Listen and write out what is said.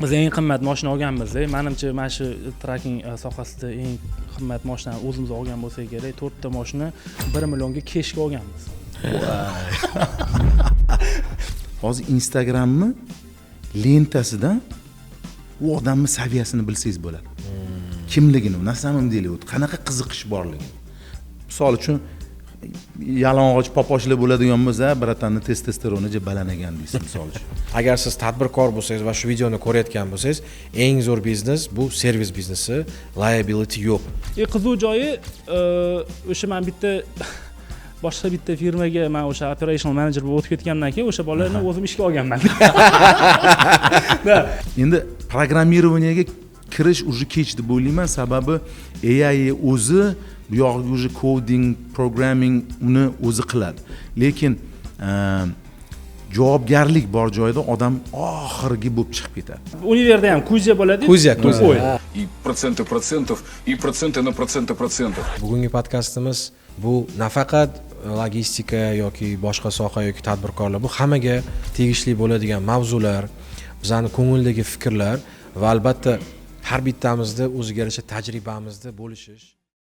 Biz eng qimmat moshina olganmiz. Manimcha, mana shu trucking sohasida eng qimmat moshinani o'zimiz olgan bo'lsak kerak. To'rtta moshina 1 millionga кэш ga olganmiz. Hozir Instagramni lentasidan u odamni saviyasini bilsangiz bo'ladi, kimligini, на самом деле qanaqa qiziqish borligini. Misol uchun, yalang'och poposhlar bo'ladigan bo'lsa, братан ni testosteroni ja baland ekan deysiz, misol uchun. Agar siz tadbirkor bo'lsangiz va shu videoni ko'rayotgan bo'lsangiz, eng zo'r biznes bu servis biznesi, liability yo'q. Qiziq joyi, o'sha man bitta boshqa bitta firmaga, man o'sha operational manager bo'lib o'tib ketgandan keyin o'sha bolani o'zim ishga olganman. Да. Endi программирование ga kirish уже kech deb o'ylayman, sababi AI o'zi bu yog'iga уже coding, programming uni o'zi qiladi. Lekin javobgarlik bor joyda odam oxirgi bo'lib chiqib ketadi. Универ da ham Kuzya bo'ladi. Kuzya, Kuzya. Ой. И проценты процентов, и проценты на проценты процентов. Bugungi podkastimiz bu nafaqat logistika yoki boshqa soha yoki tadbirkorlar, bu hammaga tegishli bo'ladigan mavzular, bizani ko'ngildagi fikrlar va albatta har bittamizni o'ziga yarasha tajribamizda bo'lishish.